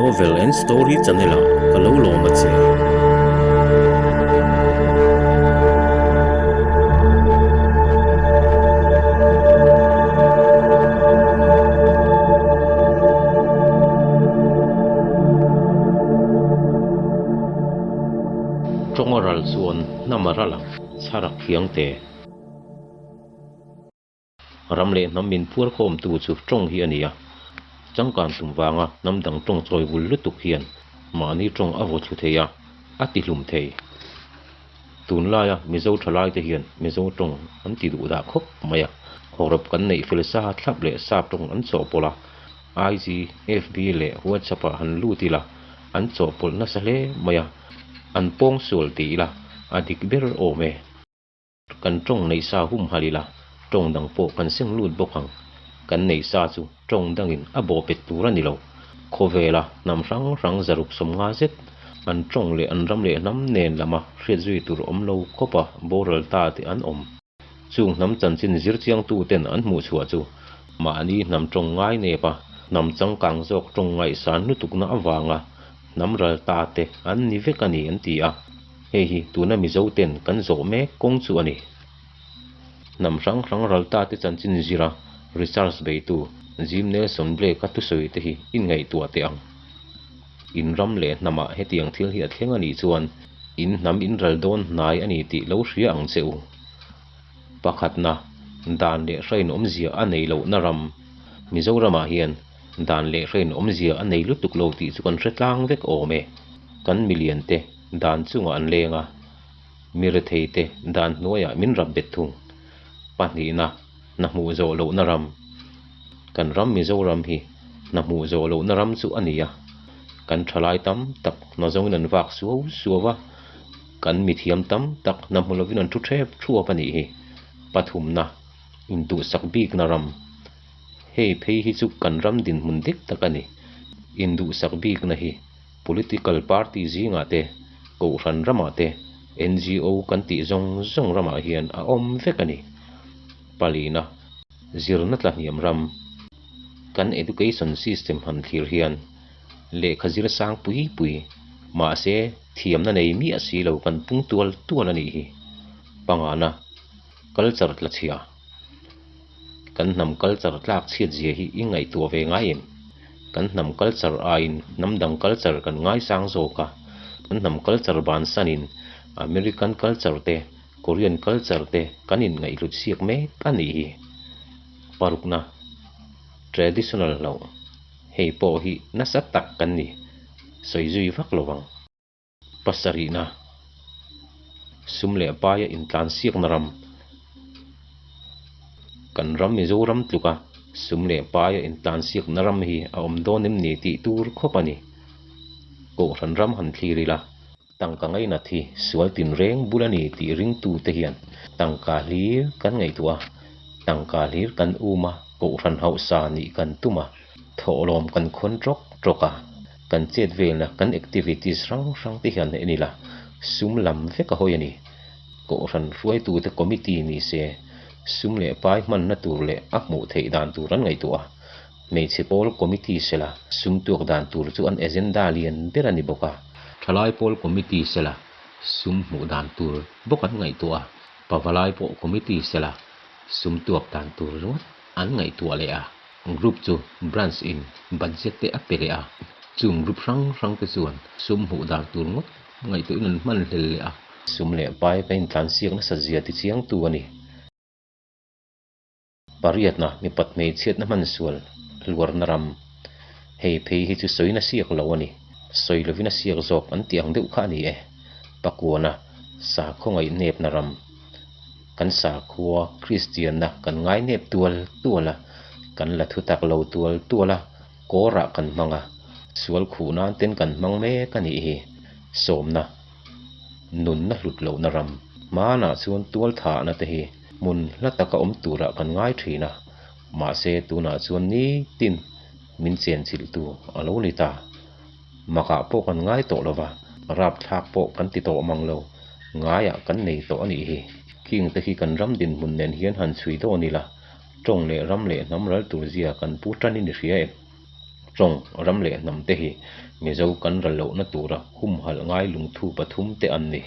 Novel and Story channel ah ka lo lawm a che. Tawng a ral chuan hnam a ral ang, chhar a khiang te. Ram leh hnam min phuar khawmtu chu tawng hi a ni a. Changkan tum vanga hnam dang tawng chawi vul lutuk hian mahni tawng a vaw thlu thei a, a ti hlum thei. Tunlaia Mizo thalaite hian Mizo tawng an ti duh dah khawp mai a. Hawrawp kan neih fel sa thlap leh sap tawng an chawhpawlh a, IG, FB leh WhatsApp ah han lut ila an chawhpawlh nasa hle mai a, an pawngsual ti ila a dik ber awm e. Kan tawng neih sa humhalh ila, tawng dang pawh kan seng lut bawk ang. Kan neih sa chu tawng dangin a bawhpet tur a ni lo. Khawvela hnam hrang hrang zaruk sawmnga zet an tawng leh an ram leh hnam nen lama hriat zui tur awm lo khawpa boral ta te an awm. Chung hnam chanchin zirchiangtu ten an hmuh chhuah chu mahni hnam tawng ngai nep a, hnam changkang zawk tawng ngaihsan lutukna avanga hnam ral ta te an ni vek a ni an ti a. Hei hi tuna Mizo ten kan zawh mek kawng chu a ni. Hnam hrang hrang ralta te chanchin zira research beitu Jim Nelson Blake-a thusawi te hi in ngaihtuah teh ang. In ram leh hnamah hetiang thil hi a thleng a nih chuan in hnam in ral dawn hnai a ni tih lo hria ang che u. Pakhatna, dan leh hrain awmzia a nei lohna ram. Mizoramah hian dan leh hrain awmzia a nei lutuk lo tih chu kan hre tlang vek awm e. Kan milian te Dan chungah an leng a, mi rethei te dan hnuaiah min rap bet thung. Pahnihna, hna hmuh zawh lohna ram. Kan ram Mizoram hi hna hmuh zawh lohna ram chu a ni a, kan thalai tam tak hna zawngin an vak suau suau a, kan mithiam tam tak hna hmu lovin an thu thep thuap a nih hi. Pathumna, induhsak bikna ram. Hei phei hi chu kan ram dinhmun dik tak a ni. Induhsak bikna hi. Political party zingah te, Kohhran ramah te, NGO kan tih zawng zawng ramah hian a awm vek a ni. Palina, zirna tlahniam ram, kan education system han thlir hian lehkha zir sang pui pui, mahse thiamna nei miah si lo kan pung tual tual a nih hi. Pangana, culture tlachhia. Kan hnam culture tlak chhiat zia hi i ngaihtuah ve ngai em? Kan hnam culture aiin hnam dang culture kan ngaisang zawk a, kan hnam culture bansanin American culture te, Korean culture te kan inngaihhlut siak mek a nih hi. Parukna, Traditional hlauh, hei pawh hi nasa tak kan ni, sawi zui vak lo ang. Pasarihna, Sum leh paia intlansiakna ram, Kan ram Mizoram tluka sum leh paia intlansiakna ram hi a awm dawn em ni tih tur khawp a ni. Kohhran ram han thlir ila, tangka ngainat hi sual tinreng bul a ni tih ringtute hian tangka hlir kan ngaihtuah a, tangka hlir kan um a, kohhran hausa nih kan tum a, thawhlawm kan khawn tawk tawk a. Kan chet velna, kan activities hrang hrang te hian en ila, sum lam vek a hawi a ni. Kohhran hruaitute committee ni se, sum leh pai hmanna tur leh a hmuh theih dan tur an ngaihtuah a. Hmeichhe pawl committee sela, sum tuak dan tur chu an agenda lian ber a ni bawk a. Thalai pawl committee sela, sum hmuh dan tur bawk an ngaihtuah a. Pavalai pawh committee sela, sum tuak dan tur ringawt an ngaihtuah leh a. Group chu branch in budget te a pe leh a, chung group hrang hrang te chuan sum hmuh dan tur ngawt ngaihtuahin an hman hlel leh a. Sum leh pai kan intlansiak nasa zia ti chiangtu a ni. Pariatna, mipat hmeichhiatna hman sual hluarna ram. Hei phei hi chu sawina siak lo a ni. Sawi lovin a siak zawk an tih ang deuh kha a ni e. Pakuana, sakhaw ngaihnepna ram. Kan sakhua Kristianna kan ngainep tual tual a, kan la thutak lo tual tual a, kawrah kan hmang a, sual khuh nan ten kan hmang mek a nih hi. Sawmna, nunna hlut lohna ram, hmanah chuan tual thahna te hi hmun hla taka awm turah kan ngai thin a, mahse tunah chuan nitin min chenchilhtu a lo ni ta. Makah pawh kan ngai tawh lova, rapthlak pawh kan ti tawh mang lo, ngaiah kan nei tawh a nih hi. King te khi kan ram dinhmun nen hian han chhui dawn ila, tawng leh ram leh hnam ral tur zia kan pu tanin i hria em? Ṭawng, ram leh hnam te hi Mizo kan ral lohna tura humhalh ngai lungthu pathumte an ni.